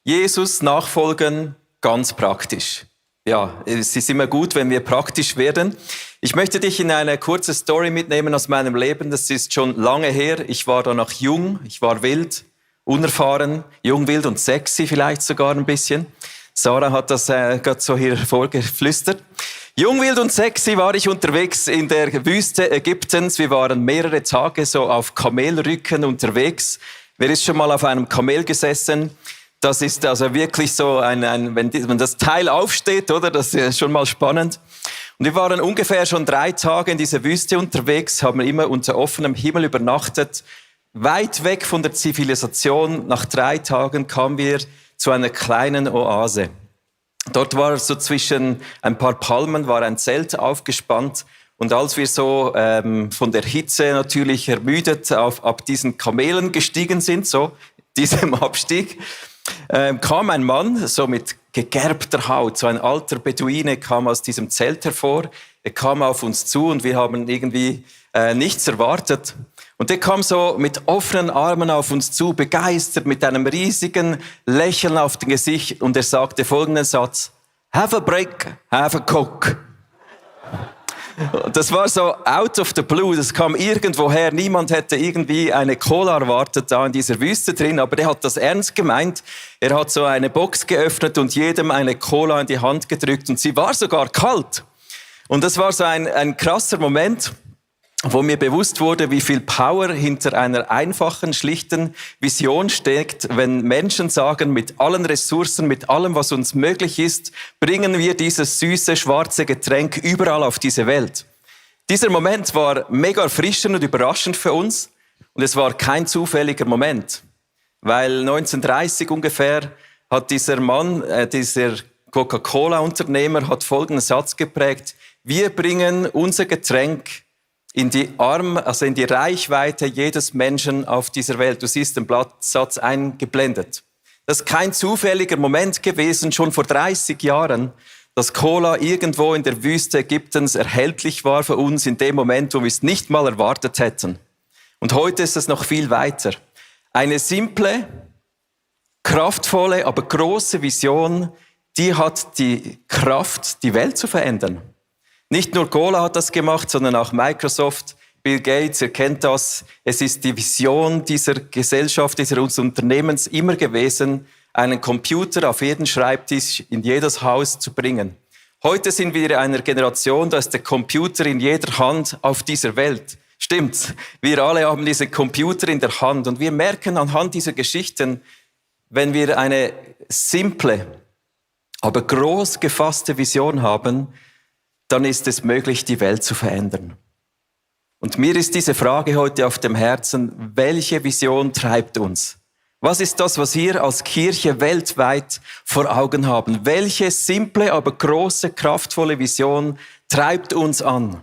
Jesus nachfolgen, ganz praktisch. Ja, es ist immer gut, wenn wir praktisch werden. Ich möchte dich in eine kurze Story mitnehmen aus meinem Leben. Das ist schon lange her. Ich war da noch jung, ich war wild, unerfahren, jung, wild und sexy vielleicht sogar ein bisschen. Sarah hat das gerade so hier vorgeflüstert. Jung, wild und sexy war ich unterwegs in der Wüste Ägyptens. Wir waren mehrere Tage so auf Kamelrücken unterwegs. Wer ist schon mal auf einem Kamel gesessen? Das ist also wirklich so wenn das Teil aufsteht, oder? Das ist schon mal spannend. Und wir waren ungefähr schon 3 Tage in dieser Wüste unterwegs, haben immer unter offenem Himmel übernachtet. Weit weg von der Zivilisation. Nach 3 Tagen kamen wir zu einer kleinen Oase. Dort war so zwischen ein paar Palmen war ein Zelt aufgespannt. Und als wir so von der Hitze natürlich ermüdet ab diesen Kamelen gestiegen sind, so diesem Abstieg, kam ein Mann, so mit gegerbter Haut, so ein alter Beduine kam aus diesem Zelt hervor. Er kam auf uns zu und wir haben irgendwie nichts erwartet. Und der kam so mit offenen Armen auf uns zu, begeistert, mit einem riesigen Lächeln auf dem Gesicht. Und er sagte folgenden Satz: "Have a break, have a coke." Das war so out of the blue, das kam irgendwoher. Niemand hätte irgendwie eine Cola erwartet da in dieser Wüste drin, aber er hat das ernst gemeint. Er hat so eine Box geöffnet und jedem eine Cola in die Hand gedrückt und sie war sogar kalt. Und das war so ein krasser Moment, wo mir bewusst wurde, wie viel Power hinter einer einfachen, schlichten Vision steckt, wenn Menschen sagen, mit allen Ressourcen, mit allem, was uns möglich ist, bringen wir dieses süße, schwarze Getränk überall auf diese Welt. Dieser Moment war mega erfrischend und überraschend für uns und es war kein zufälliger Moment, weil 1930 ungefähr hat dieser Mann, dieser Coca-Cola-Unternehmer, hat folgenden Satz geprägt: "Wir bringen unser Getränk in die Reichweite jedes Menschen auf dieser Welt." Du siehst den Satz eingeblendet. Das ist kein zufälliger Moment gewesen, schon vor 30 Jahren, dass Cola irgendwo in der Wüste Ägyptens erhältlich war für uns in dem Moment, wo wir es nicht mal erwartet hätten. Und heute ist es noch viel weiter. Eine simple, kraftvolle, aber große Vision, die hat die Kraft, die Welt zu verändern. Nicht nur Cola hat das gemacht, sondern auch Microsoft, Bill Gates, ihr kennt das. Es ist die Vision dieser Gesellschaft, dieses Unternehmens immer gewesen, einen Computer auf jeden Schreibtisch in jedes Haus zu bringen. Heute sind wir in einer Generation, da ist der Computer in jeder Hand auf dieser Welt. Stimmt's? Wir alle haben diesen Computer in der Hand und wir merken anhand dieser Geschichten, wenn wir eine simple, aber groß gefasste Vision haben, dann ist es möglich, die Welt zu verändern. Und mir ist diese Frage heute auf dem Herzen: Welche Vision treibt uns? Was ist das, was wir als Kirche weltweit vor Augen haben? Welche simple, aber große, kraftvolle Vision treibt uns an?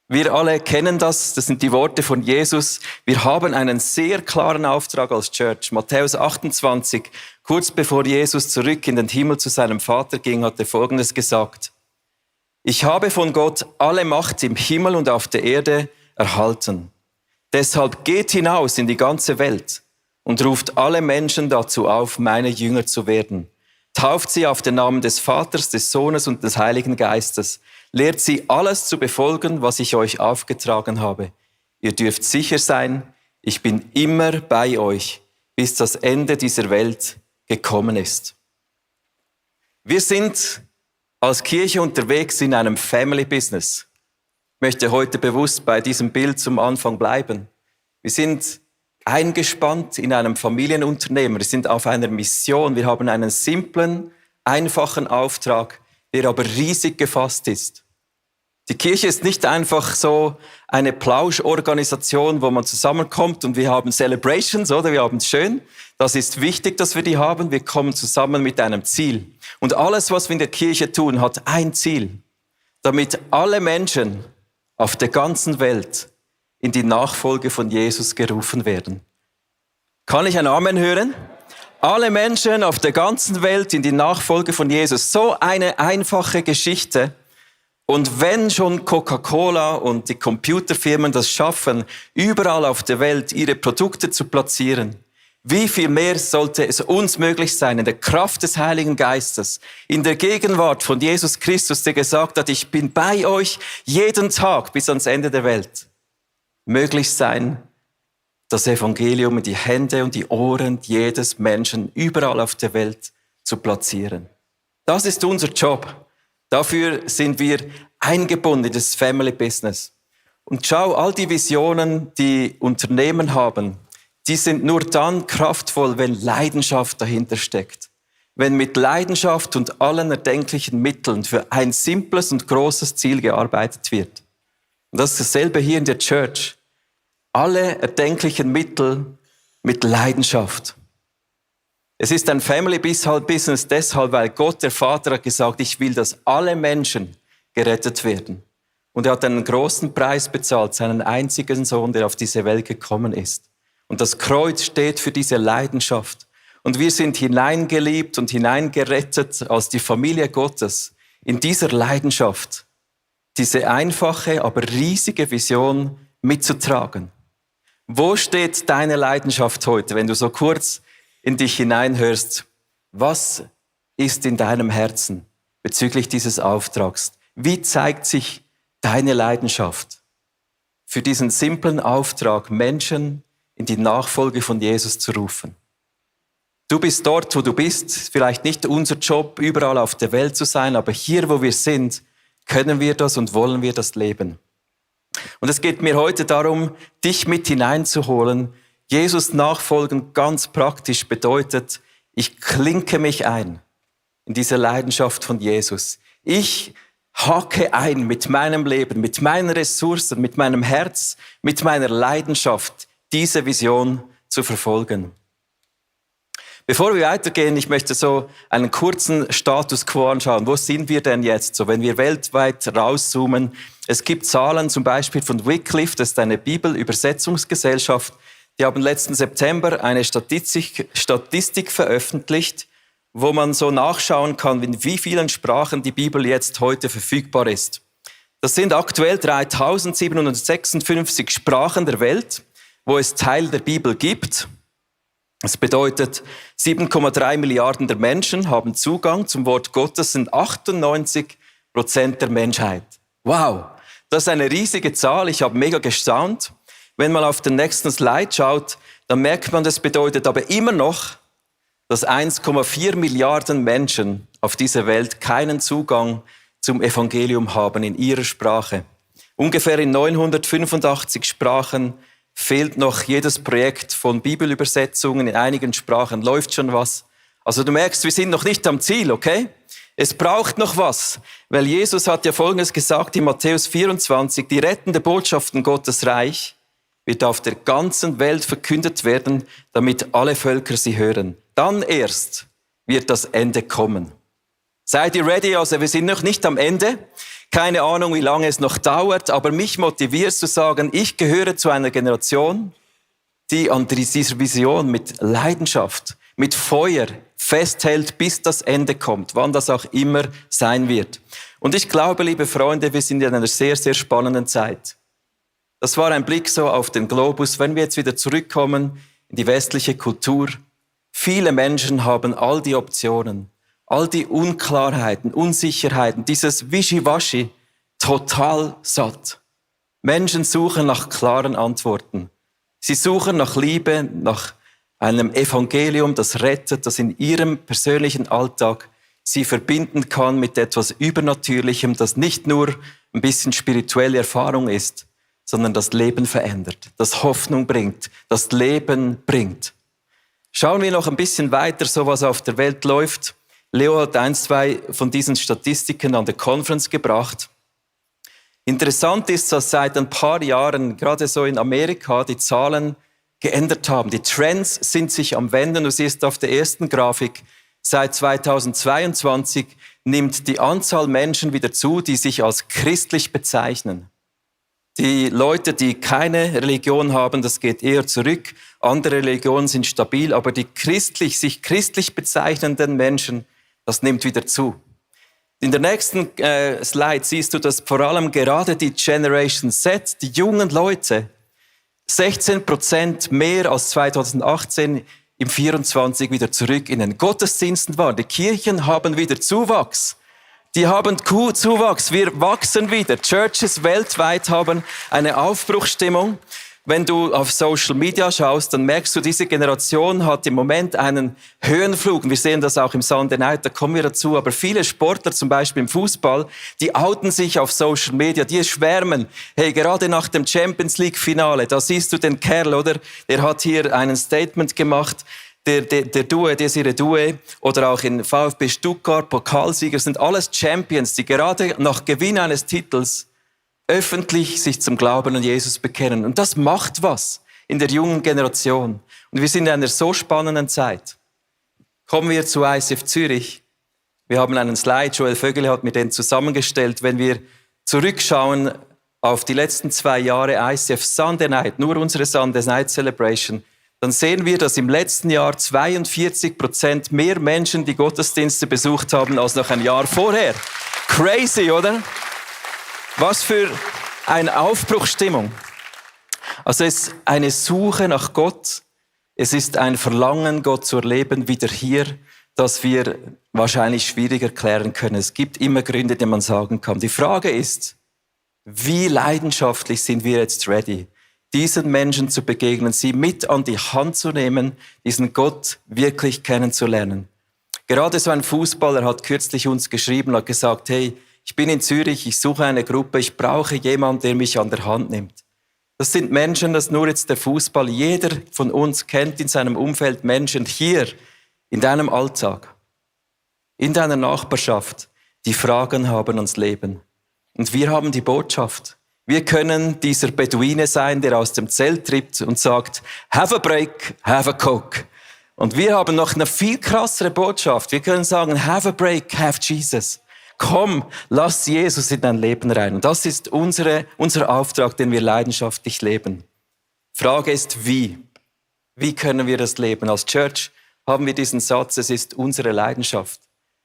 Wir alle kennen das sind die Worte von Jesus. Wir haben einen sehr klaren Auftrag als Church. Matthäus 28, kurz bevor Jesus zurück in den Himmel zu seinem Vater ging, hat er Folgendes gesagt: "Ich habe von Gott alle Macht im Himmel und auf der Erde erhalten. Deshalb geht hinaus in die ganze Welt und ruft alle Menschen dazu auf, meine Jünger zu werden. Tauft sie auf den Namen des Vaters, des Sohnes und des Heiligen Geistes. Lehrt sie alles zu befolgen, was ich euch aufgetragen habe. Ihr dürft sicher sein, ich bin immer bei euch, bis das Ende dieser Welt gekommen ist." Wir sind als Kirche unterwegs in einem Family Business. Ich möchte heute bewusst bei diesem Bild zum Anfang bleiben. Wir sind eingespannt in einem Familienunternehmen. Wir sind auf einer Mission. Wir haben einen simplen, einfachen Auftrag, der aber riesig gefasst ist. Die Kirche ist nicht einfach so eine Plauschorganisation, wo man zusammenkommt und wir haben Celebrations, oder? Wir haben es schön. Das ist wichtig, dass wir die haben. Wir kommen zusammen mit einem Ziel. Und alles, was wir in der Kirche tun, hat ein Ziel. Damit alle Menschen auf der ganzen Welt in die Nachfolge von Jesus gerufen werden. Kann ich ein Amen hören? Alle Menschen auf der ganzen Welt in die Nachfolge von Jesus. So eine einfache Geschichte. Und wenn schon Coca-Cola und die Computerfirmen das schaffen, überall auf der Welt ihre Produkte zu platzieren, Wie viel mehr sollte es uns möglich sein, in der Kraft des Heiligen Geistes, in der Gegenwart von Jesus Christus, der gesagt hat, ich bin bei euch jeden Tag bis ans Ende der Welt, möglich sein, das Evangelium in die Hände und die Ohren jedes Menschen überall auf der Welt zu platzieren. Das ist unser Job. Dafür sind wir eingebunden in das Family Business. Und schau, all die Visionen, die Unternehmen haben, die sind nur dann kraftvoll, wenn Leidenschaft dahinter steckt. Wenn mit Leidenschaft und allen erdenklichen Mitteln für ein simples und großes Ziel gearbeitet wird. Und das ist dasselbe hier in der Church. Alle erdenklichen Mittel mit Leidenschaft. Es ist ein Family Business deshalb, weil Gott, der Vater, hat gesagt, ich will, dass alle Menschen gerettet werden. Und er hat einen großen Preis bezahlt, seinen einzigen Sohn, der auf diese Welt gekommen ist. Und das Kreuz steht für diese Leidenschaft. Und wir sind hineingeliebt und hineingerettet als die Familie Gottes in dieser Leidenschaft, diese einfache, aber riesige Vision mitzutragen. Wo steht deine Leidenschaft heute, wenn du so kurz in dich hineinhörst? Was ist in deinem Herzen bezüglich dieses Auftrags? Wie zeigt sich deine Leidenschaft für diesen simplen Auftrag, Menschen in die Nachfolge von Jesus zu rufen? Du bist dort, wo du bist. Vielleicht nicht unser Job, überall auf der Welt zu sein, aber hier, wo wir sind, können wir das und wollen wir das leben. Und es geht mir heute darum, dich mit hineinzuholen. Jesus nachfolgen ganz praktisch bedeutet, ich klinke mich ein in diese Leidenschaft von Jesus. Ich hake ein mit meinem Leben, mit meinen Ressourcen, mit meinem Herz, mit meiner Leidenschaft, diese Vision zu verfolgen. Bevor wir weitergehen, ich möchte so einen kurzen Status quo anschauen. Wo sind wir denn jetzt? So, wenn wir weltweit rauszoomen. Es gibt Zahlen zum Beispiel von Wycliffe, das ist eine Bibelübersetzungsgesellschaft. Die haben letzten September eine Statistik veröffentlicht, wo man so nachschauen kann, in wie vielen Sprachen die Bibel jetzt heute verfügbar ist. Das sind aktuell 3756 Sprachen der Welt, wo es Teil der Bibel gibt. Das bedeutet, 7,3 Milliarden der Menschen haben Zugang zum Wort Gottes, sind 98% der Menschheit. Wow, das ist eine riesige Zahl. Ich habe mega gestaunt. Wenn man auf den nächsten Slide schaut, dann merkt man, das bedeutet aber immer noch, dass 1,4 Milliarden Menschen auf dieser Welt keinen Zugang zum Evangelium haben in ihrer Sprache. Ungefähr in 985 Sprachen fehlt noch jedes Projekt von Bibelübersetzungen. In einigen Sprachen läuft schon was. Also du merkst, wir sind noch nicht am Ziel, okay? Es braucht noch was, weil Jesus hat ja Folgendes gesagt in Matthäus 24, die rettende Botschaft von Gottes Reich wird auf der ganzen Welt verkündet werden, damit alle Völker sie hören. Dann erst wird das Ende kommen. Seid ihr ready? Also wir sind noch nicht am Ende. Keine Ahnung, wie lange es noch dauert, aber mich motiviert zu sagen, ich gehöre zu einer Generation, die an dieser Vision mit Leidenschaft, mit Feuer festhält, bis das Ende kommt, wann das auch immer sein wird. Und ich glaube, liebe Freunde, wir sind in einer sehr, sehr spannenden Zeit. Das war ein Blick so auf den Globus. Wenn wir jetzt wieder zurückkommen in die westliche Kultur, viele Menschen haben all die Optionen, all die Unklarheiten, Unsicherheiten, dieses Wischiwaschi total satt. Menschen suchen nach klaren Antworten. Sie suchen nach Liebe, nach einem Evangelium, das rettet, das in ihrem persönlichen Alltag sie verbinden kann mit etwas Übernatürlichem, das nicht nur ein bisschen spirituelle Erfahrung ist, sondern das Leben verändert, das Hoffnung bringt, das Leben bringt. Schauen wir noch ein bisschen weiter, so was auf der Welt läuft. Leo hat 2 von diesen Statistiken an der Conference gebracht. Interessant ist, dass seit ein paar Jahren, gerade so in Amerika, die Zahlen geändert haben. Die Trends sind sich am Wenden. Du siehst auf der ersten Grafik, seit 2022 nimmt die Anzahl Menschen wieder zu, die sich als christlich bezeichnen. Die Leute, die keine Religion haben, das geht eher zurück. Andere Religionen sind stabil, aber die sich christlich bezeichnenden Menschen, das nimmt wieder zu. In der nächsten Slide siehst du, dass vor allem gerade die Generation Z, die jungen Leute, 16% mehr als 2018 im 24 wieder zurück in den Gottesdiensten waren. Die Kirchen haben wieder Zuwachs. Die haben Zuwachs. Wir wachsen wieder. Churches weltweit haben eine Aufbruchsstimmung. Wenn du auf Social Media schaust, dann merkst du, diese Generation hat im Moment einen Höhenflug. Und wir sehen das auch im Sunday Night, da kommen wir dazu. Aber viele Sportler, zum Beispiel im Fußball, die outen sich auf Social Media, die schwärmen. Hey, gerade nach dem Champions League Finale, da siehst du den Kerl, oder? Der hat hier einen Statement gemacht. Der Desiree Doué oder auch in VfB Stuttgart, Pokalsieger, sind alles Champions, die gerade nach Gewinn eines Titels öffentlich sich zum Glauben an Jesus bekennen. Und das macht was in der jungen Generation. Und wir sind in einer so spannenden Zeit. Kommen wir zu ICF Zürich. Wir haben einen Slide, Joel Vögele hat mir den zusammengestellt. Wenn wir zurückschauen auf die letzten 2 Jahre ICF Sunday Night, nur unsere Sunday Night Celebration, dann sehen wir, dass im letzten Jahr 42% mehr Menschen die Gottesdienste besucht haben als noch ein Jahr vorher. Crazy, oder? Was für eine Aufbruchsstimmung. Also es ist eine Suche nach Gott. Es ist ein Verlangen, Gott zu erleben, wieder hier, das wir wahrscheinlich schwierig erklären können. Es gibt immer Gründe, die man sagen kann. Die Frage ist, wie leidenschaftlich sind wir jetzt ready, diesen Menschen zu begegnen, sie mit an die Hand zu nehmen, diesen Gott wirklich kennenzulernen. Gerade so ein Fußballer hat kürzlich uns geschrieben, hat gesagt, hey, ich bin in Zürich, ich suche eine Gruppe, ich brauche jemanden, der mich an der Hand nimmt. Das sind Menschen, das nur jetzt der Fußball. Jeder von uns kennt in seinem Umfeld Menschen hier, in deinem Alltag, in deiner Nachbarschaft, die Fragen haben ans Leben. Und wir haben die Botschaft. Wir können dieser Beduine sein, der aus dem Zelt tritt und sagt, have a break, have a coke. Und wir haben noch eine viel krassere Botschaft. Wir können sagen, have a break, have Jesus. Komm, lass Jesus in dein Leben rein. Und das ist unser Auftrag, den wir leidenschaftlich leben. Frage ist, wie? Wie können wir das leben? Als Church haben wir diesen Satz, es ist unsere Leidenschaft,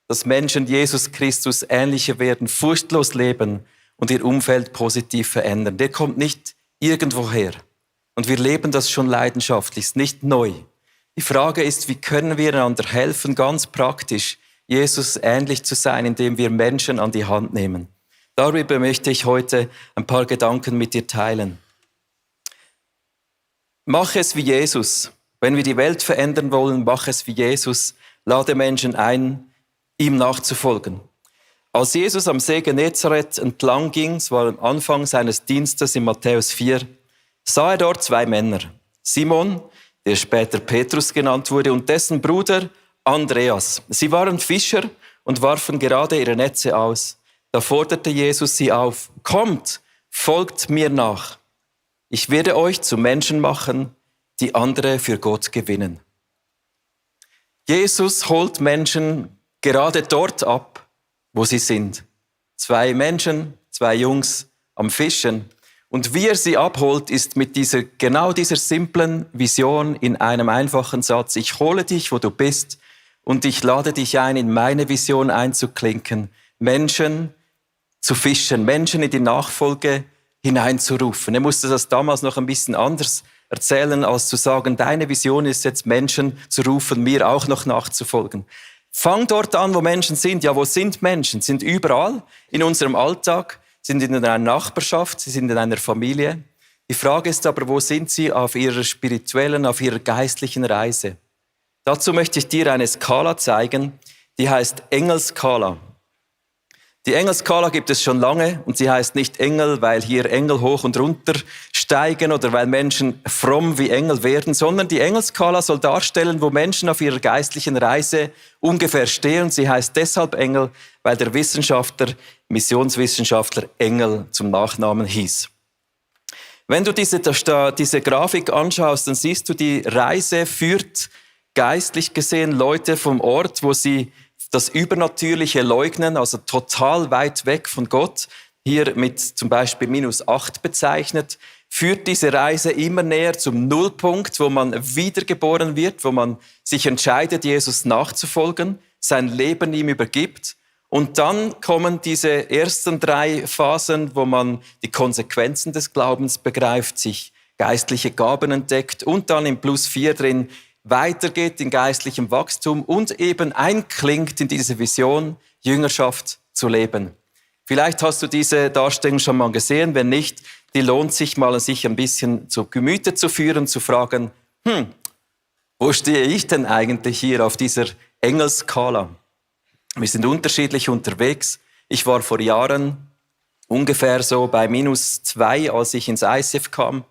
dass Menschen Jesus Christus ähnlicher werden, furchtlos leben und ihr Umfeld positiv verändern. Der kommt nicht irgendwoher. Und wir leben das schon leidenschaftlich, ist nicht neu. Die Frage ist, wie können wir einander helfen, ganz praktisch, Jesus ähnlich zu sein, indem wir Menschen an die Hand nehmen. Darüber möchte ich heute ein paar Gedanken mit dir teilen. Mach es wie Jesus. Wenn wir die Welt verändern wollen, mach es wie Jesus. Lade Menschen ein, ihm nachzufolgen. Als Jesus am See Genezareth entlang ging, es war am Anfang seines Dienstes in Matthäus 4, sah er dort 2 Männer. Simon, der später Petrus genannt wurde, und dessen Bruder Andreas. Sie waren Fischer und warfen gerade ihre Netze aus. Da forderte Jesus sie auf, kommt, folgt mir nach. Ich werde euch zu Menschen machen, die andere für Gott gewinnen. Jesus holt Menschen gerade dort ab, wo sie sind. 2 Menschen, 2 Jungs am Fischen. Und wie er sie abholt, ist mit genau dieser simplen Vision in einem einfachen Satz. Ich hole dich, wo du bist, und ich lade dich ein, in meine Vision einzuklinken, Menschen zu fischen, Menschen in die Nachfolge hineinzurufen. Er musste das damals noch ein bisschen anders erzählen, als zu sagen, deine Vision ist jetzt, Menschen zu rufen, mir auch noch nachzufolgen. Fang dort an, wo Menschen sind. Ja, wo sind Menschen? Sind überall in unserem Alltag, sind in einer Nachbarschaft, sie sind in einer Familie. Die Frage ist aber, wo sind sie auf ihrer spirituellen, auf ihrer geistlichen Reise? Dazu möchte ich dir eine Skala zeigen, die heißt Engelskala. Die Engelskala gibt es schon lange und sie heißt nicht Engel, weil hier Engel hoch und runter steigen oder weil Menschen fromm wie Engel werden, sondern die Engelskala soll darstellen, wo Menschen auf ihrer geistlichen Reise ungefähr stehen. Sie heißt deshalb Engel, weil der Wissenschaftler, Missionswissenschaftler Engel zum Nachnamen hieß. Wenn du diese Grafik anschaust, dann siehst du, die Reise führt geistlich gesehen Leute vom Ort, wo sie das Übernatürliche leugnen, also total weit weg von Gott, hier mit zum Beispiel -8 bezeichnet, führt diese Reise immer näher zum Nullpunkt, wo man wiedergeboren wird, wo man sich entscheidet, Jesus nachzufolgen, sein Leben ihm übergibt. Und dann kommen diese ersten 3 Phasen, wo man die Konsequenzen des Glaubens begreift, sich geistliche Gaben entdeckt und dann im +4 drin, weitergeht in geistlichem Wachstum und eben einklingt in diese Vision, Jüngerschaft zu leben. Vielleicht hast du diese Darstellung schon mal gesehen. Wenn nicht, die lohnt sich mal, sich ein bisschen zu Gemüte zu führen, zu fragen, wo stehe ich denn eigentlich hier auf dieser Engelskala? Wir sind unterschiedlich unterwegs. Ich war vor Jahren ungefähr so bei -2, als ich ins ICF kam.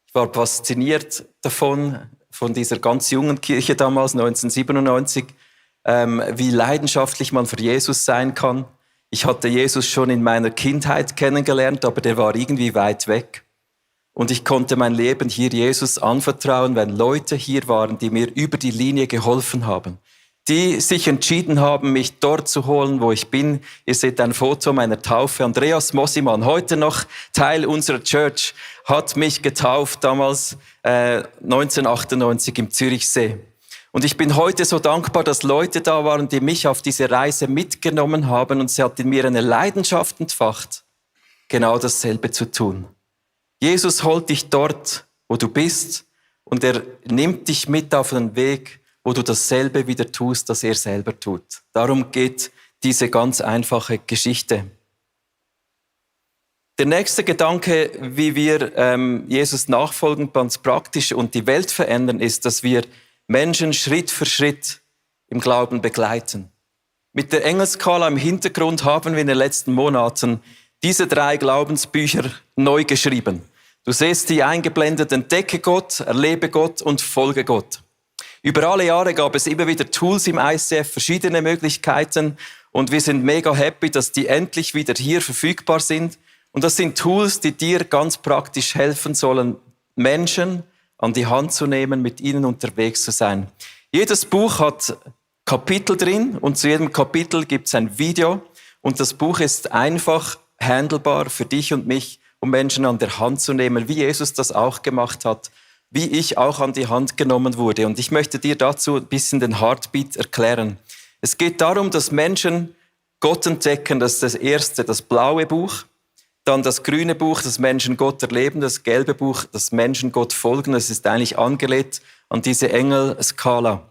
Ich war fasziniert davon, von dieser ganz jungen Kirche damals, 1997, wie leidenschaftlich man für Jesus sein kann. Ich hatte Jesus schon in meiner Kindheit kennengelernt, aber der war irgendwie weit weg. Und ich konnte mein Leben hier Jesus anvertrauen, wenn Leute hier waren, die mir über die Linie geholfen haben, die sich entschieden haben, mich dort zu holen, wo ich bin. Ihr seht ein Foto meiner Taufe. Andreas Mossimann, heute noch Teil unserer Church, hat mich getauft, damals 1998 im Zürichsee. Und ich bin heute so dankbar, dass Leute da waren, die mich auf diese Reise mitgenommen haben, und sie hat in mir eine Leidenschaft entfacht, genau dasselbe zu tun. Jesus holt dich dort, wo du bist, und er nimmt dich mit auf einen Weg, wo du dasselbe wieder tust, das er selber tut. Darum geht diese ganz einfache Geschichte. Der nächste Gedanke, wie wir Jesus nachfolgen, ganz praktisch und die Welt verändern, ist, dass wir Menschen Schritt für Schritt im Glauben begleiten. Mit der Engelskala im Hintergrund haben wir in den letzten Monaten diese 3 Glaubensbücher neu geschrieben. Du siehst die eingeblendet: Entdecke Gott, erlebe Gott und folge Gott. Über alle Jahre gab es immer wieder Tools im ICF, verschiedene Möglichkeiten, und wir sind mega happy, dass die endlich wieder hier verfügbar sind. Und das sind Tools, die dir ganz praktisch helfen sollen, Menschen an die Hand zu nehmen, mit ihnen unterwegs zu sein. Jedes Buch hat Kapitel drin und zu jedem Kapitel gibt es ein Video, und das Buch ist einfach handelbar für dich und mich, um Menschen an der Hand zu nehmen, wie Jesus das auch gemacht hat, wie ich auch an die Hand genommen wurde. Und ich möchte dir dazu ein bisschen den Heartbeat erklären. Es geht darum, dass Menschen Gott entdecken. Das ist das erste, das blaue Buch. Dann das grüne Buch, das Menschen Gott erleben. Das gelbe Buch, das Menschen Gott folgen. Das ist eigentlich angelehnt an diese Engelskala.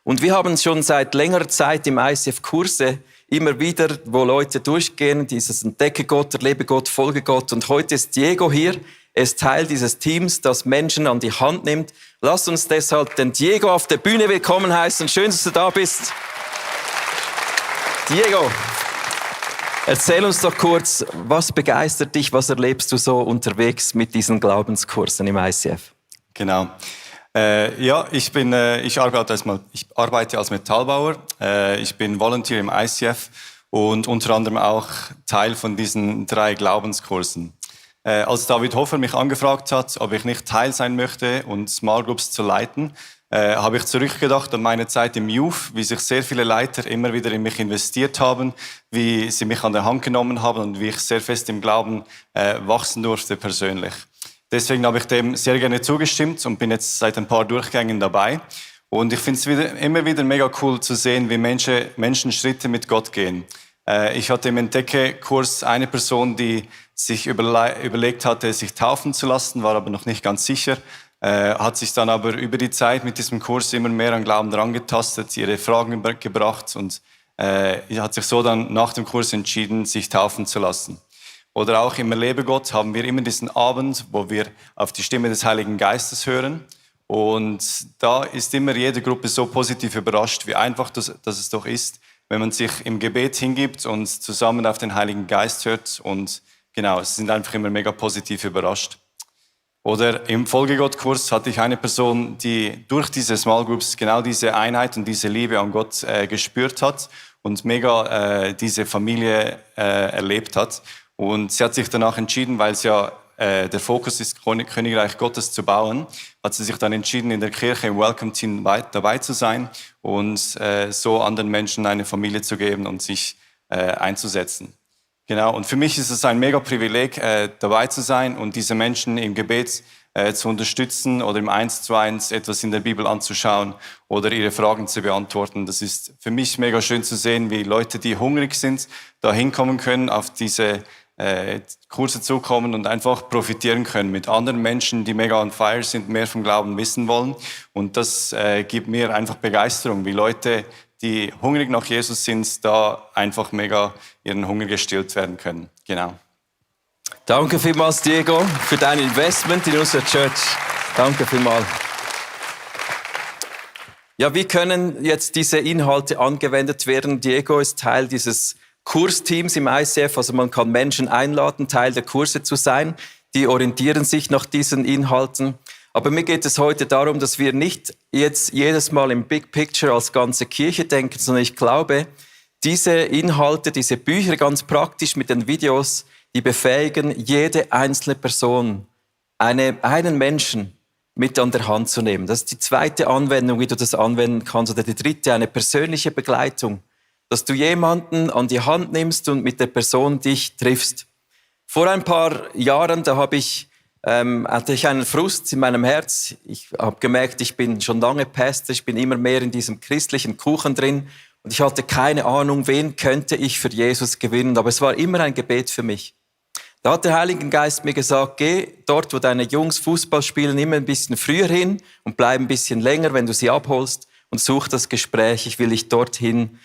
Und wir haben schon seit längerer Zeit im ICF Kurse immer wieder, wo Leute durchgehen, dieses Entdecke Gott, erlebe Gott, folge Gott. Und heute ist Diego hier. Er ist Teil dieses Teams, das Menschen an die Hand nimmt. Lasst uns deshalb den Diego auf der Bühne willkommen heißen. Schön, dass du da bist. Diego, erzähl uns doch kurz, was begeistert dich, was erlebst du so unterwegs mit diesen Glaubenskursen im ICF? Genau. Ich arbeite als Metallbauer. Ich bin Volunteer im ICF und unter anderem auch Teil von diesen 3 Glaubenskursen. Als David Hofer mich angefragt hat, ob ich nicht Teil sein möchte und Small Groups zu leiten, habe ich zurückgedacht an meine Zeit im Youth, wie sich sehr viele Leiter immer wieder in mich investiert haben, wie sie mich an der Hand genommen haben und wie ich sehr fest im Glauben wachsen durfte persönlich. Deswegen habe ich dem sehr gerne zugestimmt und bin jetzt seit ein paar Durchgängen dabei. Und ich finde es immer wieder mega cool zu sehen, wie Menschen Schritte mit Gott gehen. Ich hatte im Entdecke-Kurs eine Person, die sich überlegt hatte, sich taufen zu lassen, war aber noch nicht ganz sicher, hat sich dann aber über die Zeit mit diesem Kurs immer mehr an Glauben herangetastet, ihre Fragen gebracht und hat sich so dann nach dem Kurs entschieden, sich taufen zu lassen. Oder auch im Erlebe Gott haben wir immer diesen Abend, wo wir auf die Stimme des Heiligen Geistes hören. Und da ist immer jede Gruppe so positiv überrascht, wie einfach das es doch ist, wenn man sich im Gebet hingibt und zusammen auf den Heiligen Geist hört. Und genau, es sind einfach immer mega positiv überrascht. Oder im Folgegott-Kurs hatte ich eine Person, die durch diese Small Groups genau diese Einheit und diese Liebe an Gott gespürt hat und mega diese Familie erlebt hat. Und sie hat sich danach entschieden, weil es ja der Fokus ist, Königreich Gottes zu bauen, hat sie sich dann entschieden, in der Kirche im Welcome Team dabei zu sein und so anderen Menschen eine Familie zu geben und sich einzusetzen. Genau, und für mich ist es ein mega Privileg, dabei zu sein und diese Menschen im Gebet zu unterstützen oder im 1:1 etwas in der Bibel anzuschauen oder ihre Fragen zu beantworten. Das ist für mich mega schön zu sehen, wie Leute, die hungrig sind, da hinkommen können auf diese Kurse zukommen und einfach profitieren können mit anderen Menschen, die mega on fire sind, mehr vom Glauben wissen wollen. Und das gibt mir einfach Begeisterung, wie Leute, die hungrig nach Jesus sind, da einfach mega ihren Hunger gestillt werden können. Genau. Danke vielmals, Diego, für dein Investment in unsere Church. Danke vielmals. Ja, wie können jetzt diese Inhalte angewendet werden? Diego ist Teil dieses Kursteams im ICF, also man kann Menschen einladen, Teil der Kurse zu sein. Die orientieren sich nach diesen Inhalten. Aber mir geht es heute darum, dass wir nicht jetzt jedes Mal im Big Picture als ganze Kirche denken, sondern ich glaube, diese Inhalte, diese Bücher ganz praktisch mit den Videos, die befähigen jede einzelne Person, einen Menschen mit an der Hand zu nehmen. Das ist die zweite Anwendung, wie du das anwenden kannst. Oder die dritte, eine persönliche Begleitung. Dass du jemanden an die Hand nimmst und mit der Person dich triffst. Vor ein paar Jahren, da hatte ich einen Frust in meinem Herz. Ich habe gemerkt, ich bin schon lange Pastor, ich bin immer mehr in diesem christlichen Kuchen drin. Und ich hatte keine Ahnung, wen könnte ich für Jesus gewinnen. Aber es war immer ein Gebet für mich. Da hat der Heilige Geist mir gesagt, geh dort, wo deine Jungs Fußball spielen, immer ein bisschen früher hin und bleib ein bisschen länger, wenn du sie abholst und such das Gespräch. Ich will dich dorthin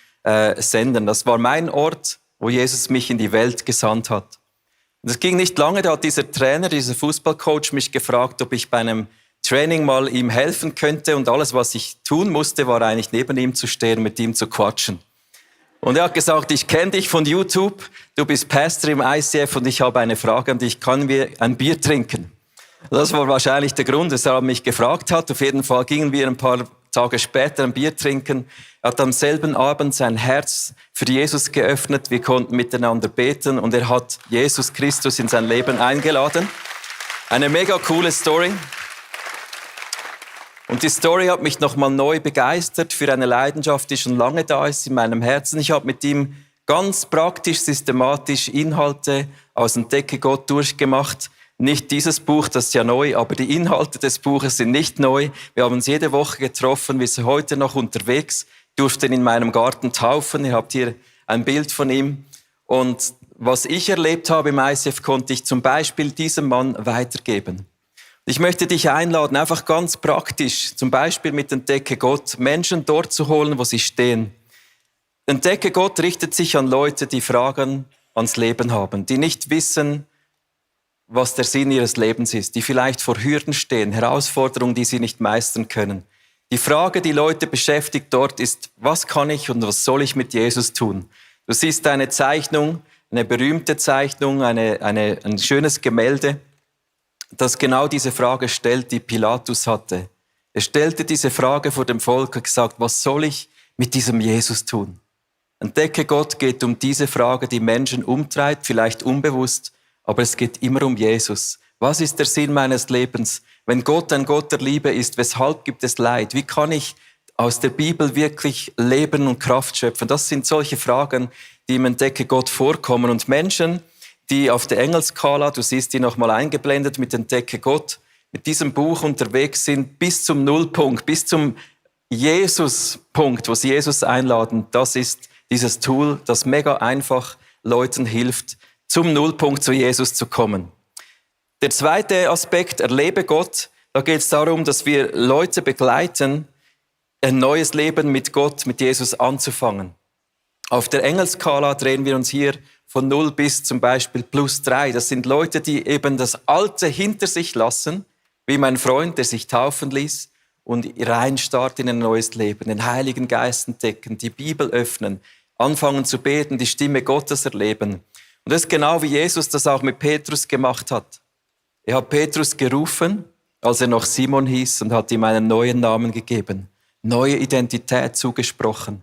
senden. Das war mein Ort, wo Jesus mich in die Welt gesandt hat. Und es ging nicht lange, da hat dieser Trainer, dieser Fußballcoach mich gefragt, ob ich bei einem Training mal ihm helfen könnte. Und alles, was ich tun musste, war eigentlich neben ihm zu stehen, mit ihm zu quatschen. Und er hat gesagt, ich kenne dich von YouTube, du bist Pastor im ICF und ich habe eine Frage an dich, können wir ein Bier trinken? Das war wahrscheinlich der Grund, dass er mich gefragt hat. Auf jeden Fall gingen wir ein paar Tage später ein Bier trinken. Er hat am selben Abend sein Herz für Jesus geöffnet, wir konnten miteinander beten und er hat Jesus Christus in sein Leben eingeladen. Eine mega coole Story. Und die Story hat mich nochmal neu begeistert für eine Leidenschaft, die schon lange da ist in meinem Herzen. Ich habe mit ihm ganz praktisch, systematisch Inhalte aus Entdecke Gott durchgemacht. Nicht dieses Buch, das ist ja neu, aber die Inhalte des Buches sind nicht neu. Wir haben uns jede Woche getroffen, wir sind heute noch unterwegs, durften in meinem Garten taufen. Ihr habt hier ein Bild von ihm. Und was ich erlebt habe im ICF, konnte ich zum Beispiel diesem Mann weitergeben. Ich möchte dich einladen, einfach ganz praktisch, zum Beispiel mit Entdecke Gott, Menschen dort zu holen, wo sie stehen. Entdecke Gott richtet sich an Leute, die Fragen ans Leben haben, die nicht wissen, was der Sinn ihres Lebens ist, die vielleicht vor Hürden stehen, Herausforderungen, die sie nicht meistern können. Die Frage, die Leute beschäftigt dort, ist, was kann ich und was soll ich mit Jesus tun? Du siehst eine Zeichnung, eine berühmte Zeichnung, ein schönes Gemälde, das genau diese Frage stellt, die Pilatus hatte. Er stellte diese Frage vor dem Volk und gesagt, was soll ich mit diesem Jesus tun? Entdecke Gott geht um diese Frage, die Menschen umtreibt, vielleicht unbewusst, aber es geht immer um Jesus. Was ist der Sinn meines Lebens? Wenn Gott ein Gott der Liebe ist, weshalb gibt es Leid? Wie kann ich aus der Bibel wirklich Leben und Kraft schöpfen? Das sind solche Fragen, die im Entdecke Gott vorkommen. Und Menschen, die auf der Engelskala, du siehst die nochmal eingeblendet mit Entdecke Gott, mit diesem Buch unterwegs sind bis zum Nullpunkt, bis zum Jesus-Punkt, wo sie Jesus einladen. Das ist dieses Tool, das mega einfach Leuten hilft, zum Nullpunkt zu Jesus zu kommen. Der zweite Aspekt, erlebe Gott, da geht es darum, dass wir Leute begleiten, ein neues Leben mit Gott, mit Jesus anzufangen. Auf der Engelskala drehen wir uns hier von 0 bis zum Beispiel +3. Das sind Leute, die eben das Alte hinter sich lassen, wie mein Freund, der sich taufen ließ und reinstarten in ein neues Leben, den Heiligen Geist entdecken, die Bibel öffnen, anfangen zu beten, die Stimme Gottes erleben. Und das ist genau wie Jesus das auch mit Petrus gemacht hat. Er hat Petrus gerufen, als er noch Simon hieß, und hat ihm einen neuen Namen gegeben, neue Identität zugesprochen.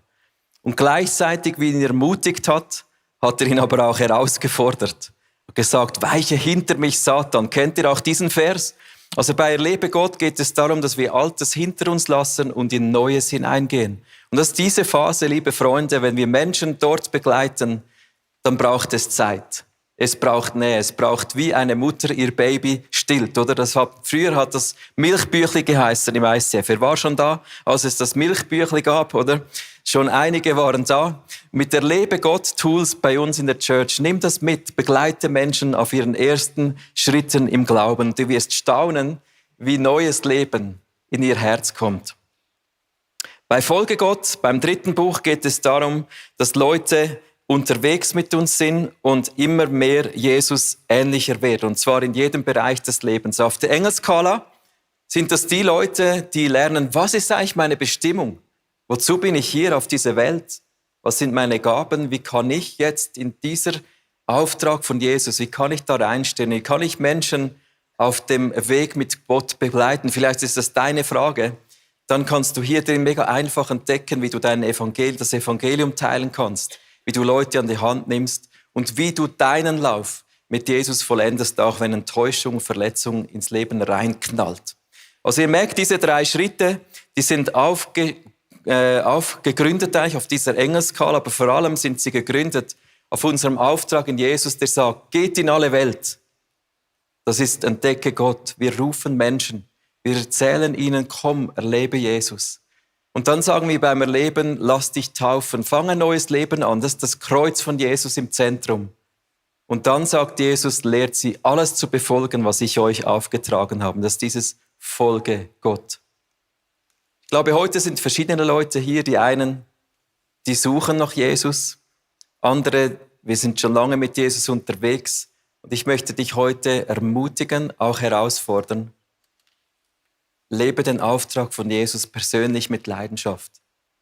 Und gleichzeitig, wie ihn ermutigt hat, hat er ihn aber auch herausgefordert. Und gesagt, weiche hinter mich, Satan. Kennt ihr auch diesen Vers? Also bei Erlebe Gott geht es darum, dass wir Altes hinter uns lassen und in Neues hineingehen. Und das ist diese Phase, liebe Freunde, wenn wir Menschen dort begleiten, dann braucht es Zeit. Es braucht Nähe. Es braucht, wie eine Mutter ihr Baby stillt, oder? Früher hat das Milchbüchli geheißen im ICF. Er war schon da, als es das Milchbüchli gab, oder? Schon einige waren da. mit Erlebe Gott Tools bei uns in der Church. Nimm das mit, begleite Menschen auf ihren ersten Schritten im Glauben. Du wirst staunen, wie neues Leben in ihr Herz kommt. Bei Folge Gott, beim 3. Buch, geht es darum, dass Leute unterwegs mit uns sind und immer mehr Jesus ähnlicher werden. Und zwar in jedem Bereich des Lebens. Auf der Engelskala sind das die Leute, die lernen, was ist eigentlich meine Bestimmung? Wozu bin ich hier auf dieser Welt? Was sind meine Gaben? Wie kann ich jetzt in dieser Auftrag von Jesus, wie kann ich da reinstehen? Wie kann ich Menschen auf dem Weg mit Gott begleiten? Vielleicht ist das deine Frage. Dann kannst du hier drin mega einfach entdecken, wie du das Evangelium teilen kannst, wie du Leute an die Hand nimmst und wie du deinen Lauf mit Jesus vollendest, auch wenn Enttäuschung, Verletzung ins Leben reinknallt. Also ihr merkt, diese 3 Schritte, die sind gegründet eigentlich auf dieser Engelskala, aber vor allem sind sie gegründet auf unserem Auftrag in Jesus, der sagt, geht in alle Welt. Das ist entdecke Gott. Wir rufen Menschen. Wir erzählen ihnen, komm, erlebe Jesus. Und dann sagen wir beim Erleben, lass dich taufen. Fang ein neues Leben an. Das ist das Kreuz von Jesus im Zentrum. Und dann sagt Jesus, lehrt sie, alles zu befolgen, was ich euch aufgetragen habe. Das ist dieses Folge Gott. Ich glaube, heute sind verschiedene Leute hier. Die einen, die suchen nach Jesus. Andere, wir sind schon lange mit Jesus unterwegs. Und ich möchte dich heute ermutigen, auch herausfordern. Lebe den Auftrag von Jesus persönlich mit Leidenschaft.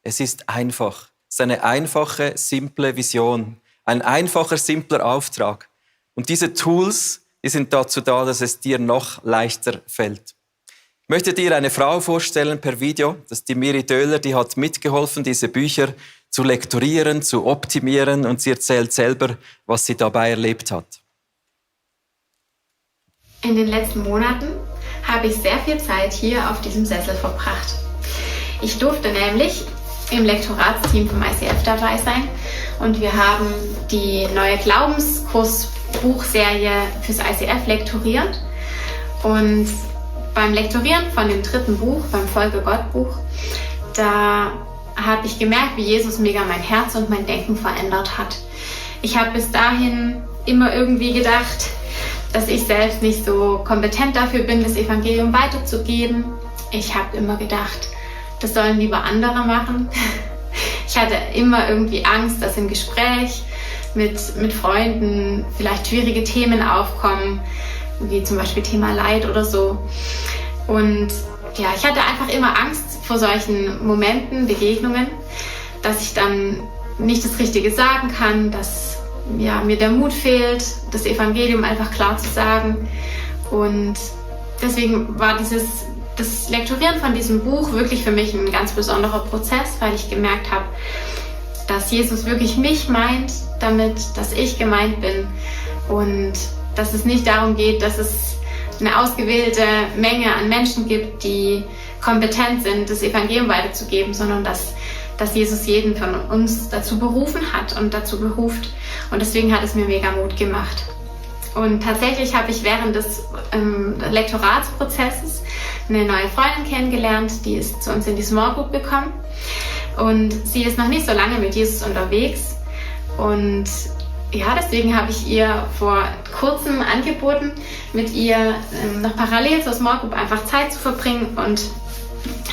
Es ist einfach. Es ist eine einfache, simple Vision. Ein einfacher, simpler Auftrag. Und diese Tools, die sind dazu da, dass es dir noch leichter fällt. Ich möchte dir eine Frau vorstellen per Video. Das ist die Miri Döhler, die hat mitgeholfen, diese Bücher zu lektorieren, zu optimieren. Und sie erzählt selber, was sie dabei erlebt hat. In den letzten Monaten habe ich sehr viel Zeit hier auf diesem Sessel verbracht. Ich durfte nämlich im Lektoratsteam vom ICF dabei sein und wir haben die neue Glaubenskursbuchserie fürs ICF lektoriert. Und beim Lektorieren von dem 3. Buch, beim Folge Gott Buch, da habe ich gemerkt, wie Jesus mega mein Herz und mein Denken verändert hat. Ich habe bis dahin immer irgendwie gedacht, dass ich selbst nicht so kompetent dafür bin, das Evangelium weiterzugeben. Ich habe immer gedacht, das sollen lieber andere machen. Ich hatte immer irgendwie Angst, dass im Gespräch mit Freunden vielleicht schwierige Themen aufkommen, wie zum Beispiel Thema Leid oder so. Und ja, ich hatte einfach immer Angst vor solchen Momenten, Begegnungen, dass ich dann nicht das Richtige sagen kann, dass mir der Mut fehlt, das Evangelium einfach klar zu sagen. Und deswegen war das Lektorieren von diesem Buch wirklich für mich ein ganz besonderer Prozess, weil ich gemerkt habe, dass Jesus wirklich mich meint damit, dass ich gemeint bin und dass es nicht darum geht, dass es eine ausgewählte Menge an Menschen gibt, die kompetent sind, das Evangelium weiterzugeben, sondern dass Jesus jeden von uns dazu berufen hat und dazu beruft. Und deswegen hat es mir mega Mut gemacht. Und tatsächlich habe ich während des Lektoratsprozesses eine neue Freundin kennengelernt, die ist zu uns in die Small Group gekommen. Und sie ist noch nicht so lange mit Jesus unterwegs. Und ja, deswegen habe ich ihr vor kurzem angeboten, mit ihr noch parallel zur Small Group einfach Zeit zu verbringen und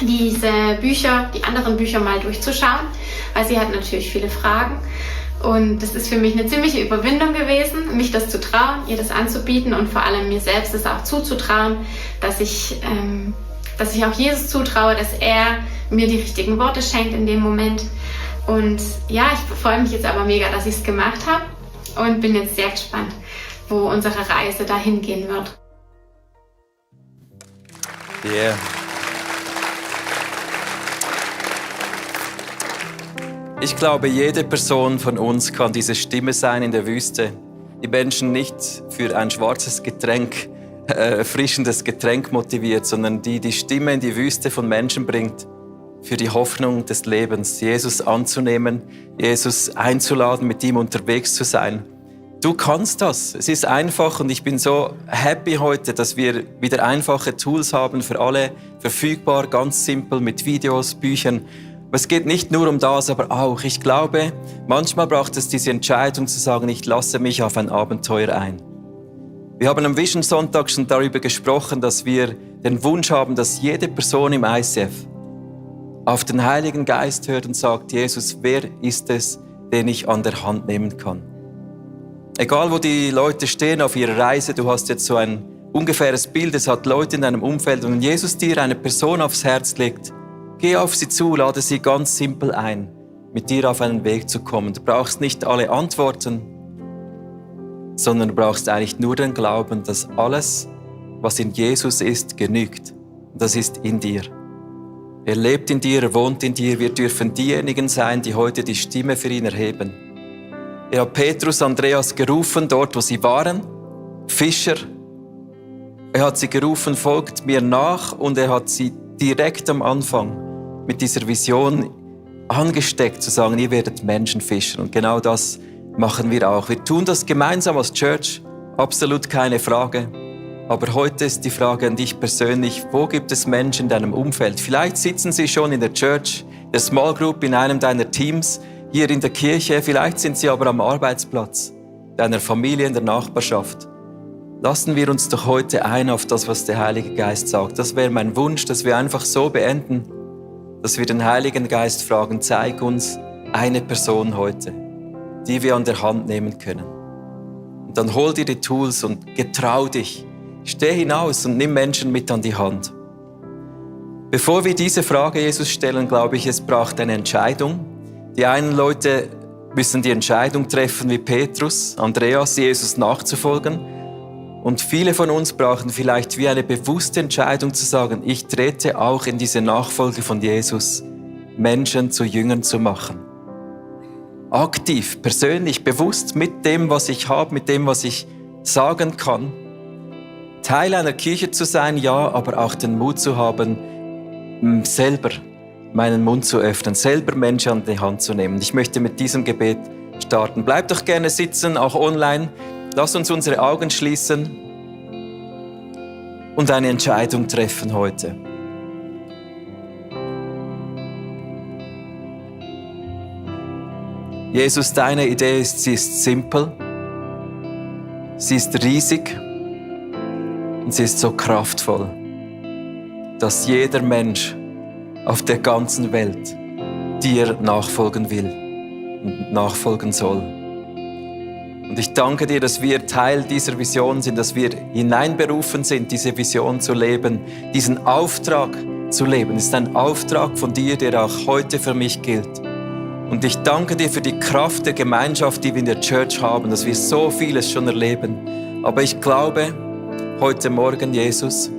diese Bücher, die anderen Bücher mal durchzuschauen, weil sie hat natürlich viele Fragen. Und das ist für mich eine ziemliche Überwindung gewesen, mich das zu trauen, ihr das anzubieten und vor allem mir selbst das auch zuzutrauen, dass ich auch Jesus zutraue, dass er mir die richtigen Worte schenkt in dem Moment. Und ja, ich freue mich jetzt aber mega, dass ich es gemacht habe und bin jetzt sehr gespannt, wo unsere Reise dahin gehen wird. Yeah. Ich glaube, jede Person von uns kann diese Stimme sein in der Wüste, die Menschen nicht für ein schwarzes Getränk, erfrischendes Getränk motiviert, sondern die Stimme in die Wüste von Menschen bringt für die Hoffnung des Lebens, Jesus anzunehmen, Jesus einzuladen, mit ihm unterwegs zu sein. Du kannst das. Es ist einfach und ich bin so happy heute, dass wir wieder einfache Tools haben, für alle verfügbar, ganz simpel mit Videos, Büchern. Aber es geht nicht nur um das, aber auch. Ich glaube, manchmal braucht es diese Entscheidung zu sagen, ich lasse mich auf ein Abenteuer ein. Wir haben am Vision Sonntag schon darüber gesprochen, dass wir den Wunsch haben, dass jede Person im ICF auf den Heiligen Geist hört und sagt, Jesus, wer ist es, den ich an der Hand nehmen kann? Egal, wo die Leute stehen auf ihrer Reise, du hast jetzt so ein ungefähres Bild, es hat Leute in deinem Umfeld und wenn Jesus dir eine Person aufs Herz legt, geh auf sie zu, lade sie ganz simpel ein, mit dir auf einen Weg zu kommen. Du brauchst nicht alle Antworten, sondern du brauchst eigentlich nur den Glauben, dass alles, was in Jesus ist, genügt. Und das ist in dir. Er lebt in dir, er wohnt in dir. Wir dürfen diejenigen sein, die heute die Stimme für ihn erheben. Er hat Petrus, Andreas gerufen, dort wo sie waren, Fischer. Er hat sie gerufen, folgt mir nach, und er hat sie direkt am Anfang mit dieser Vision angesteckt, zu sagen, ihr werdet Menschenfischer. Und genau das machen wir auch. Wir tun das gemeinsam als Church, absolut keine Frage. Aber heute ist die Frage an dich persönlich, wo gibt es Menschen in deinem Umfeld? Vielleicht sitzen sie schon in der Church, der Small Group, in einem deiner Teams, hier in der Kirche, vielleicht sind sie aber am Arbeitsplatz, deiner Familie, in der Nachbarschaft. Lassen wir uns doch heute ein auf das, was der Heilige Geist sagt. Das wäre mein Wunsch, dass wir einfach so beenden, dass wir den Heiligen Geist fragen, zeig uns eine Person heute, die wir an der Hand nehmen können. Und dann hol dir die Tools und getrau dich. Steh hinaus und nimm Menschen mit an die Hand. Bevor wir diese Frage Jesus stellen, glaube ich, es braucht eine Entscheidung. Die einen Leute müssen die Entscheidung treffen, wie Petrus, Andreas, Jesus nachzufolgen. Und viele von uns brauchen vielleicht wie eine bewusste Entscheidung zu sagen, ich trete auch in diese Nachfolge von Jesus, Menschen zu Jüngern zu machen. Aktiv, persönlich, bewusst mit dem, was ich habe, mit dem, was ich sagen kann. Teil einer Kirche zu sein, ja, aber auch den Mut zu haben, selber meinen Mund zu öffnen, selber Menschen an die Hand zu nehmen. Ich möchte mit diesem Gebet starten. Bleib doch gerne sitzen, auch online. Lass uns unsere Augen schließen und eine Entscheidung treffen heute. Jesus, deine Idee ist, sie ist simpel, sie ist riesig und sie ist so kraftvoll, dass jeder Mensch auf der ganzen Welt dir nachfolgen will und nachfolgen soll. Und ich danke dir, dass wir Teil dieser Vision sind, dass wir hineinberufen sind, diese Vision zu leben, diesen Auftrag zu leben. Es ist ein Auftrag von dir, der auch heute für mich gilt. Und ich danke dir für die Kraft der Gemeinschaft, die wir in der Church haben, dass wir so vieles schon erleben. Aber ich glaube, heute Morgen, Jesus,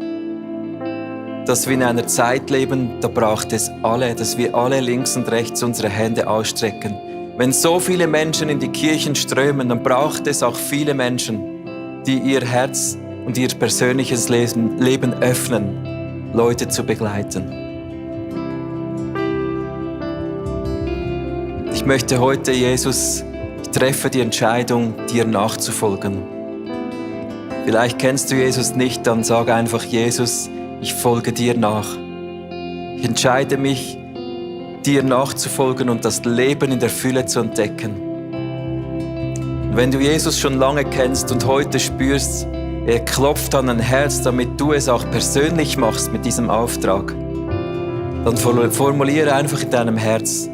dass wir in einer Zeit leben, da braucht es alle, dass wir alle links und rechts unsere Hände ausstrecken. Wenn so viele Menschen in die Kirchen strömen, dann braucht es auch viele Menschen, die ihr Herz und ihr persönliches Leben öffnen, Leute zu begleiten. Ich möchte heute, Jesus, ich treffe die Entscheidung, dir nachzufolgen. Vielleicht kennst du Jesus nicht, dann sag einfach, Jesus, ich folge dir nach. Ich entscheide mich, dir nachzufolgen und das Leben in der Fülle zu entdecken. Und wenn du Jesus schon lange kennst und heute spürst, er klopft an dein Herz, damit du es auch persönlich machst mit diesem Auftrag, dann formuliere einfach in deinem Herz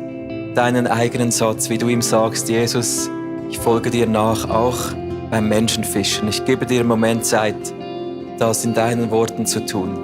deinen eigenen Satz, wie du ihm sagst, Jesus, ich folge dir nach, auch beim Menschenfischen. Ich gebe dir einen Moment Zeit, das in deinen Worten zu tun.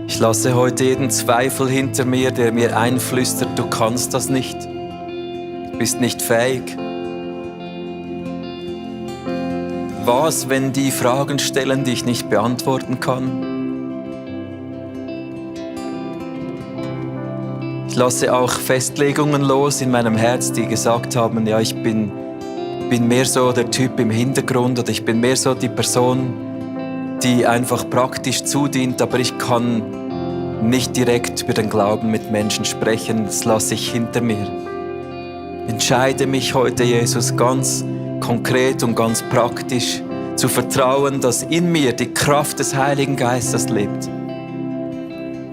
Ich lasse heute jeden Zweifel hinter mir, der mir einflüstert, du kannst das nicht, du bist nicht fähig. Was, wenn die Fragen stellen, die ich nicht beantworten kann? Ich lasse auch Festlegungen los in meinem Herz, die gesagt haben, ja, ich bin mehr so der Typ im Hintergrund oder ich bin mehr so die Person, die einfach praktisch zudient, aber ich kann nicht direkt über den Glauben mit Menschen sprechen, das lasse ich hinter mir. Entscheide mich heute, Jesus, ganz konkret und ganz praktisch zu vertrauen, dass in mir die Kraft des Heiligen Geistes lebt.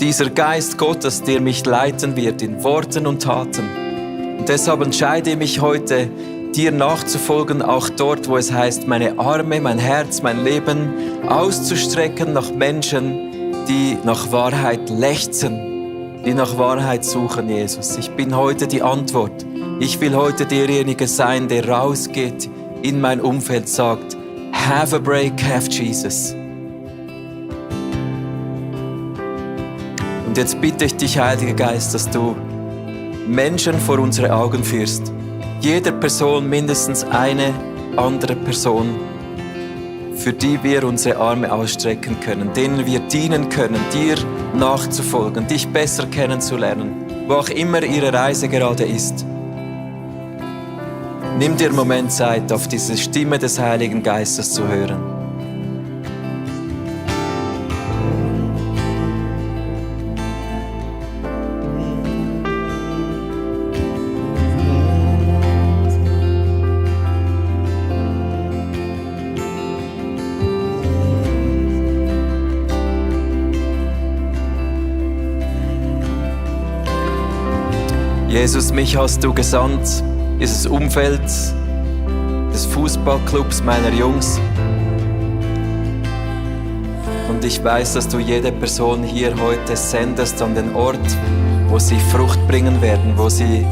Dieser Geist Gottes, der mich leiten wird in Worten und Taten. Und deshalb entscheide ich mich heute, dir nachzufolgen, auch dort, wo es heißt, meine Arme, mein Herz, mein Leben auszustrecken nach Menschen, die nach Wahrheit lechzen, die nach Wahrheit suchen, Jesus. Ich bin heute die Antwort. Ich will heute derjenige sein, der rausgeht in mein Umfeld, sagt, have a break, have Jesus. Und jetzt bitte ich dich, Heiliger Geist, dass du Menschen vor unsere Augen führst. Jeder Person mindestens eine andere Person, für die wir unsere Arme ausstrecken können, denen wir dienen können, dir nachzufolgen, dich besser kennenzulernen, wo auch immer ihre Reise gerade ist. Nimm dir einen Moment Zeit, auf diese Stimme des Heiligen Geistes zu hören. Jesus, mich hast du gesandt, dieses Umfeld des Fußballclubs meiner Jungs. Und ich weiß, dass du jede Person hier heute sendest an den Ort, wo sie Frucht bringen werden, wo sie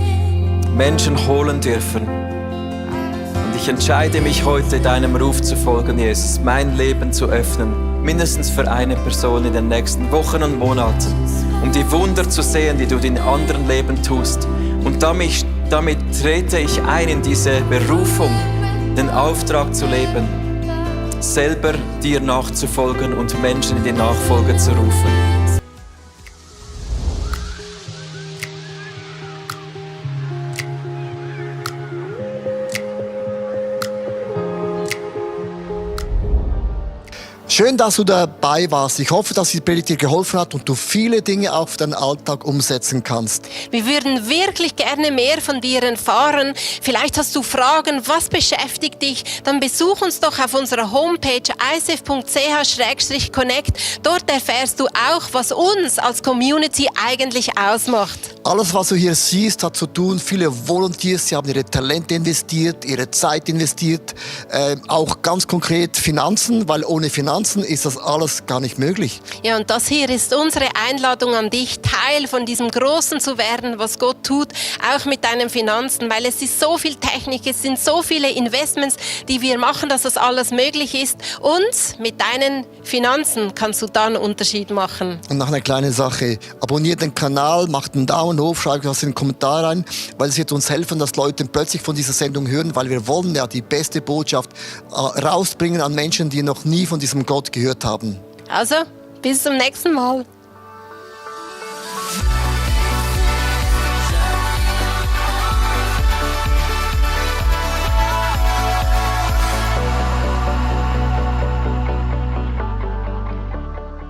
Menschen holen dürfen. Und ich entscheide mich heute, deinem Ruf zu folgen, Jesus, mein Leben zu öffnen, mindestens für eine Person in den nächsten Wochen und Monaten, um die Wunder zu sehen, die du in anderen Leben tust. Und damit trete ich ein in diese Berufung, den Auftrag zu leben, selber dir nachzufolgen und Menschen in die Nachfolge zu rufen. Schön, dass du dabei warst. Ich hoffe, dass die Predigt dir geholfen hat und du viele Dinge auf deinen Alltag umsetzen kannst. Wir würden wirklich gerne mehr von dir erfahren. Vielleicht hast du Fragen, was beschäftigt dich? Dann besuch uns doch auf unserer Homepage icf.ch/connect. Dort erfährst du auch, was uns als Community eigentlich ausmacht. Alles, was du hier siehst, hat zu tun. Viele Volunteers, sie haben ihre Talente investiert, ihre Zeit investiert. Auch ganz konkret Finanzen, weil ohne Finanzen ist das alles gar nicht möglich. Ja, und das hier ist unsere Einladung an dich, Teil von diesem Großen zu werden, was Gott tut, auch mit deinen Finanzen, weil es ist so viel Technik, es sind so viele Investments, die wir machen, dass das alles möglich ist. Und mit deinen Finanzen kannst du dann einen Unterschied machen. Und noch eine kleine Sache, abonniert den Kanal, macht einen Daumen hoch, schreibt was in den Kommentar rein, weil es wird uns helfen, dass Leute plötzlich von dieser Sendung hören, weil wir wollen ja die beste Botschaft rausbringen an Menschen, die noch nie von diesem Gott gehört haben. Also, bis zum nächsten Mal.